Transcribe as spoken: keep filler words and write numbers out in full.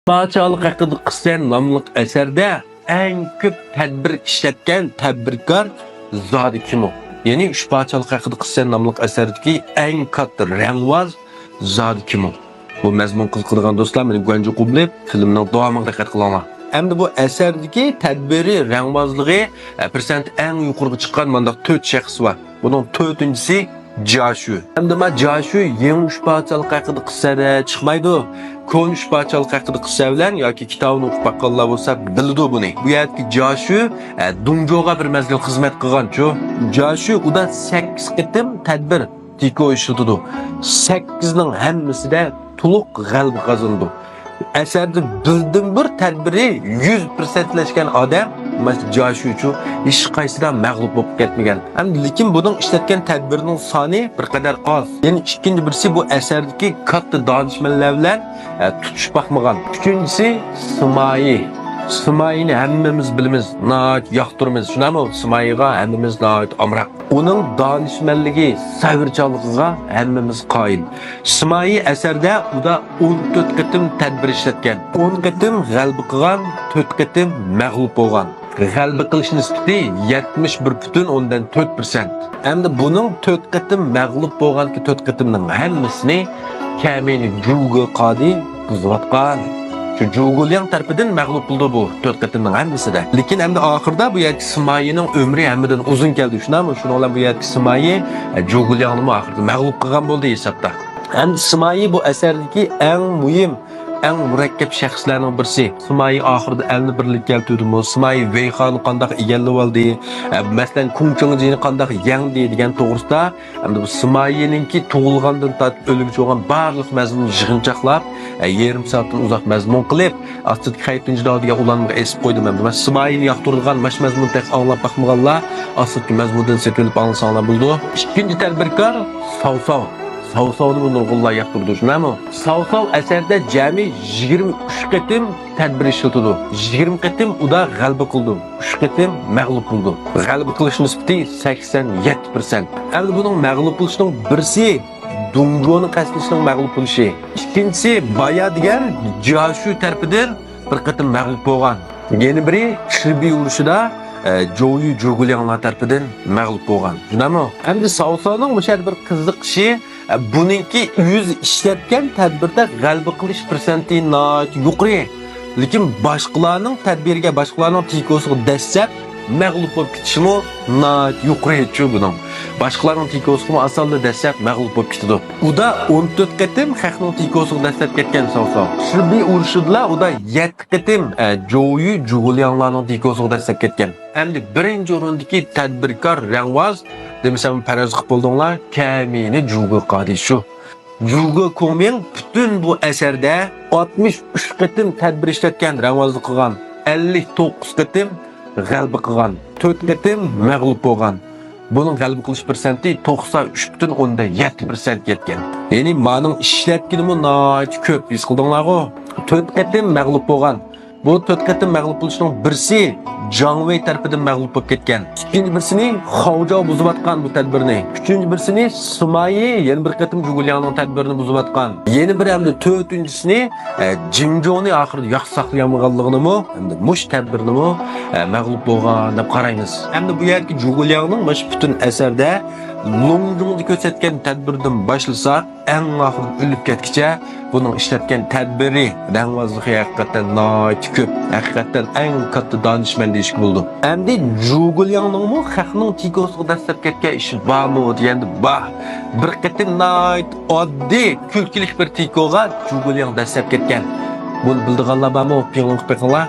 پادىشاھلىق ھەققىدە قىسسە ناملىق ئەسەردە ئەڭ كۆپ تەدبىر ئىشلەتكەن تەدبىركار زادى كىم ئۇ؟ يەنى ئۈچ پادىشاھلىق ھەققىدە قىسسە ناملىق ئەسەردىكى ئەڭ كاتتا رەڭۋاز زادى كىم ئۇ؟ بۇ مەزمۇن قىزىقىدىغان دوستلار، مېنى گۇەنجۇ قوبۇلىپ، فىلىمنىڭ داۋامىغا دىققەت قىلىڭلار. ئەمدى بۇ ئەسەردىكى تەدبىرى، رەڭۋازلىقى، ئە، پىرسەنت ئەڭ يۇقىرىغا چىققان مانداق تۆت شەخس بار. بۇنىڭ تۆتىنچىسى جاشۈ. ئەمدى ما جاشۈ يېڭى ئۈچ پادىشاھلىق ھەققىدە قىسسەدە چىقمايدۇ. كونا ئۈچ پادىشاھلىق ھەققىدە قىسسە بىلەن ياكى كىتابىنى ئوقۇپ باققانلار بولسا بىلىدۇ بۇنى. بۇ يەردىكى جاشۈ، ئە، دۇڭجۇغا بىر مەزگىل خىزمەت قىلغانچۇ. جاشۈ ئۇدا سەككىز قېتىم تەدبىر تىكو ئىشلىتىدۇ. سەككىزنىڭ ھەممىسىدە تولۇق غەلىبە قازىنىدۇ. ئەسەردە بىردىنبىر تەدبىرى يۈز پىرسەنتلەشكەن ئادەم، مەسىلەن، جاشۈچۇ ھېچقايسىدا مەغلۇپ بولۇپ كەتمىگەن. ھەم لېكىن بۇنىڭ ئىشلەتكەن تەدبىرىنىڭ سانى بىر قەدەر ئاز. يەنە ئىككىنچى بىرسى بۇ ئەسەردىكى كاتتا دانىشمەنلەر بىلەن، ئە، تۇتۇشۇپ باقمىغان. ئۈچىنچىسى سىمايى. سىمايىنى ھەممىمىز بىلىمىز، ناھايىتى ياقتۇرىمىز. شۇنداقمۇ؟ سىمايىغا ھەممىمىز ناھايىتى ئامراق. ئۇنىڭ دانىشمەنلىكى، سەۋرچانلىقىغا ھەممىمىز قايىل. سىمايى ئەسەردە ئۇدا ئون تۆت قېتىم تەدبىر ئىشلەتكەن. ئون قېتىم غەلىبە قىلغان، تۆت قېتىم مەغلۇپ بولغان. غەلىبە قىلىش نىسبىتى يەتمىش بىر پۈتۈن ئوندىن تۆت پىرسەنت. ئەمدى بۇنىڭ تۆت قېتىم مەغلۇپ بولغانكى تۆت قېتىمنىڭ ھەممىسىنى كەمىنە جۇگې قادى بۇزۇۋاتقان. شۇ جۇگۇلياڭ تەرىپىدىن مەغلۇپ بولدى بۇ تۆت قېتىمنىڭ ھەممىسىدە. لېكىن ئەمدى ئاخىرىدا بۇ يەردىكى سىمايىنىڭ ئۆمرى ھەممىدىن ئۇزۇن كەلدى، شۇنداقمۇ؟ شۇنىڭ بىلەن بۇ يەردىكى سىمايى، ئە، جۇگۇلياڭنىمۇ ئاخىرىدا مەغلۇپ قىلغان بولدى ھېسابتا. ئەمدى سىمايى بۇ ئەسەردىكى ئەڭ مۇھىم، ئەڭ مۇرەككەپ شەخسلەرنىڭ بىرسى. سىمايى ئاخىرىدا ئەلنى بىرلىككە كەلتۈردىمۇ؟ سىمايى ۋېيخانى قانداق ئىگىلىۋالدى؟ ئە، مەسىلەن، كۇڭ چېڭجىنى قانداق يەڭدى دېگەن توغرىسىدا ئەمدى بۇ سىمايىنىڭكى تۇغۇلغاندىن تارتىپ ئۆلگۈچە بولغان بارلىق مەزمۇننى يىغىنچاقلاپ، ئە، يېرىم سائەتتىن ئۇزاق مەزمۇن قىلىپ، ئاستىدىكى خەيپىنچى داۋ دېگەن ئۇلانمىغا ئېسىپ قويدۇم ئەمدى. مەن سىمايىنى ياقتۇرىدىغان ماش مەزمۇننى تېخى ئاڭلاپ باقمىغانلار ئاستىدىكى مەزمۇندىن سېتىۋېلىپ ئاڭلىساڭلار بولىدۇ. ئىككىنچى تەدبىركار ساۋساۋ. ساۋساۋنىمۇ نۇرغۇنلار ياقتۇرىدۇ، شۇنداقمۇ؟ ساۋساۋ ئەسەردە جەمئىي يىگىرمە ئۈچ قېتىم تەدبىر ئىشلىتىدۇ. يىگىرمە قېتىم ئۇدا غەلىبە قىلىدۇ. ئۈچ قېتىم مەغلۇپ بولىدۇ. غەلىبە قىلىش نىسبىتى سەكسەن يەتتە پىرسەنت. ئەمدى بۇنىڭ مەغلۇپ بولۇشىنىڭ بىرسى دۇڭجۇنىڭ قەستلىشىنىڭ مەغلۇپ بولۇشى. ئىككىنچىسى بايا دېگەن جياشۈ تەرىپىدىن بىر قېتىم مەغلۇپ بولغان. يەنە بىرى چىربىي ئۇرۇشىدا، ئە، جوۋيۈ جۇگۇلياڭلار تەرىپىدىن مەغلۇپ بولغان. شۇنداقمۇ؟ ئەمدى ساۋساۋنىڭ مۇشۇ يەردە بىر قىزىقىشى، ئە، بۇنىڭكى ئۆزى ئىشلەتكەن تەدبىردە غەلىبە قىلىش پىرسەنتى ناھايىتى يۇقىرى. لېكىن باشقىلارنىڭ تەدبىرىگە، باشقىلارنىڭ تىكوسىغا دەسسەپ مەغلۇپ بولۇپ كېتىشىمۇ ناھايىتى يۇقىرى ھېچۇ بۇنىڭ. باشقىلارنىڭ تىكوسىغىمۇ ئاسانلا دەسسەپ مەغلۇپ بولۇپ كېتىدۇ. ئۇدا ئون تۆت قېتىم خەقنىڭ تىكوسىغا دەسسەپ كەتكەن ساۋساۋ. چىربىي ئۇرۇشىدىلا ئۇدا يەتتە قېتىم، ئە، جوۋيۈ جۇگۇلياڭلارنىڭ تىكوسىغا دەسسەپ كەتكەن. ئەمدى بىرىنچى ئورۇندىكى تەدبىركار رەڭۋاز دېمىسەم پەرەز قىلىپ بولدۇڭلار، كەمىنە جۇگې قادى شۇ. جۇگې كۇڭمىڭ پۈتۈن بۇ ئەسەردە ئاتمىش ئۈچ قېتىم تەدبىر ئىشلەتكەن، رەڭۋازلىق قىلغان، ئەللىك توققۇز قېتىم غەلىبە قىلغان، تۆت قېتىم مەغلۇپ بولغان. بۇنىڭ غەلىبە قىلىش پىرسەنتى توقسان ئۈچ پۈتۈن ئوندىن يەتتە پىرسەنت يەتكەن. يەنى مانىڭ ئىشلەتكىنىمۇ ناھايىتى كۆپ، ھېس قىلدىڭلارغۇ؟ تۆت قېتىم مەغلۇپ بولغان. بۇ تۆت قېتىم مەغلۇپ بولۇشنىڭ بىرسى جاڭ ۋېي تەرىپىدىن مەغلۇپ بولۇپ كەتكەن. ئىككىنچى بىرسىنى خاۋجاۋ بۇزۇۋاتقان بۇ تەدبىرنى. ئۈچىنچى بىرسىنى سىمايى يەنە بىر قېتىم جۇگۇلياڭنىڭ تەدبىرىنى بۇزۇۋاتقان. يەنە بىر ھەمدە تۆتىنچىسىنى، ئە، جىڭجونى ئاخىرىدا ياخشى ساقلىيالمىغانلىقىنىمۇ، ھەمدە مۇشۇ تەدبىرنىمۇ، ئە، مەغلۇپ بولغان دەپ قارايمىز. ئەمدى بۇ يەردىكى جۇگۇلياڭنىڭ مۇشۇ پۈتۈن ئەسەردە لوڭجۇڭدا كۆرسەتكەن تەدبىرىدىن باشلىساق، ئەڭ ئاخىرىدا ئۆلۈپ كەتكىچە بۇنىڭ ئىشلەتكەن تەدبىرى، رەڭۋازلىقى ھەقىقەتەن ناھايىتى كۆپ. ھەقىقەتەن ئەڭ كاتتا دانىشمەن دېيىشكە بولىدۇ. ئەمدى جۇگۇلياڭنىڭمۇ خەقنىڭ تىكوسىغا دەسسەپ كەتكەن ئىشى بارمۇ دېگەندە بار. بىر قېتىم ناھايىتى ئاددىي، كۈلكىلىك بىر تىكوغا جۇگۇلياڭ دەسسەپ كەتكەن. بۇنى بىلىدىغانلار بارمۇ؟ پىڭلىڭ قىلىپ بېقىڭلار.